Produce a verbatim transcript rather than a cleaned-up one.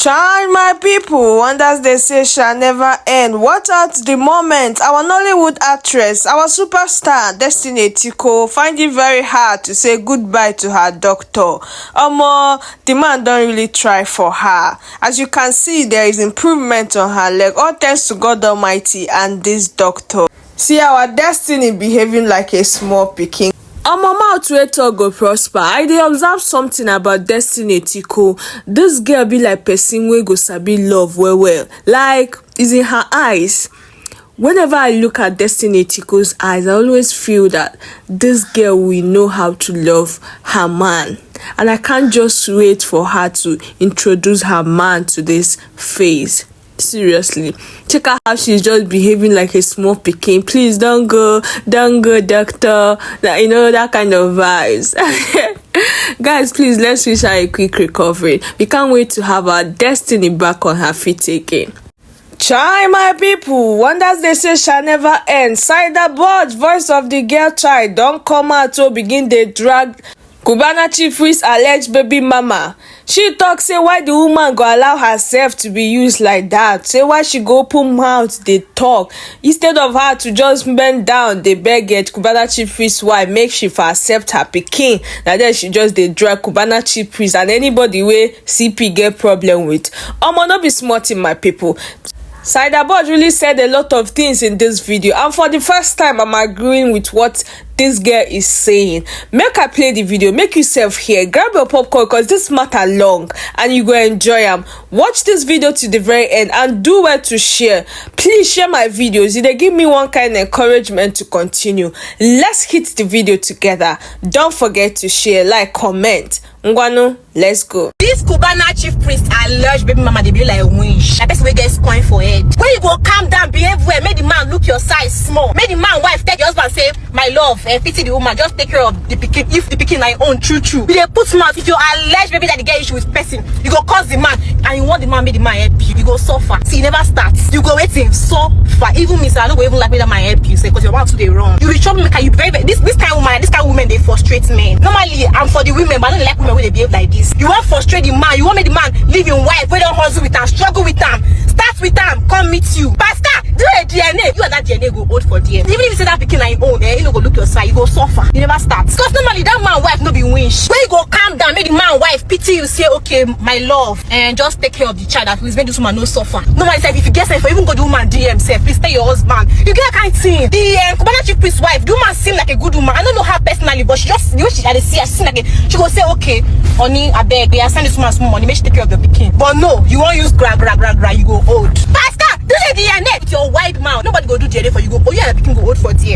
Chai, my people, wonders they say shall never end. What at the moment, our Nollywood actress, our superstar, Destiny Etiko, find it very hard to say goodbye to her doctor. Omo, the man don't really try for her. As you can see, there is improvement on her leg. All thanks to God Almighty and this doctor. See our Destiny behaving like a small pikin. Omo, mouth wey talk go prosper. I dey observe something about Destiny Etiko. This girl be like person wey go sabi love well well. Like, is in her eyes. Whenever I look at Destiny Etiko's eyes, I always feel that this girl will know how to love her man. And I can't just wait for her to introduce her man to this phase. Seriously, check out how she's just behaving like a small pikin. Please don't go, don't go, doctor. That, you know, that kind of vibes. Guys, please, let's wish her a quick recovery. We can't wait to have our Destiny back on her feet again. Chai, my people, wonders they say shall never end. Cider Budge, voice of the girl child, don't come out to begin the drag Cubana Chief Priest alleged baby mama. She talk say why the woman go allow herself to be used like that. Say why she go open mouth dey talk instead of her to just bend down dey beg it Cubana Chief Priest wife make she for accept her pikin. Na then she just dey drag Cubana Chief Priest and anybody wey C P get problem with. Omo, no be small thing, my people. Cider Budge really said a lot of things in this video, and for the first time, I'm agreeing with what this girl is saying. Make I play the video, make yourself hear. Grab your popcorn because this matter long and you go enjoy am. Watch this video to the very end and do well to share. Please share my videos. They give me one kind of encouragement to continue. Let's hit the video together. Don't forget to share, like, comment. Ngwanu, let's go. This Cubana Chief Priest alleged baby mama dey be like winch. Na person wey get coin for head. When you go calm down, behave well, make the man look your size small. Make the man wife tell the husband say, "My love, eh, pity the woman, just take care of the pikin. If the pikin na your own, true true." You dey put mouth. If you allege baby that the girl issue with person, you go cause the man, and you want the man make the man help you. You go suffer. See, you never start. You go wait him suffer. Even me, sir, I no go even like make that man help you, sir, because your mouth too dey run. You be trouble maker. You very, very this this kind of woman, this kind of women dey frustrate men. Normally, I'm for the women, but I don't like women wey dey behave like this. You wan frustrate the man. You wan make the man leave him wife wey don hustle with am, struggle with am, start with am, come meet you. Pastor, do a D N A. You and that D N A go hold for there. Even if you say that pikin na him own, eh, he no go look your side. You go suffer. You never start. Because normally that man wife no be winch. When you go calm down, make the man wife pity you. Say, "Okay, my love, and just take care of the child. At least make this woman no suffer." Normally, sef, if you get sef, for even go the woman D M sef, please tell your husband. You get that kind thing. The um, Cubana Chief Priest wife, the woman seem like a good woman. I don't know her personally, but she just the way she I dey see her, she seem like a, she go say, "Okay, honey, I beg, yeah, send this woman some money, make she take care of the pikin." But no, you won't use gra gra gra gra. You go old. Pastor, do the D N A with your wide mouth. Nobody go do D N A for you. Go, oh yeah, the pikin go old for there.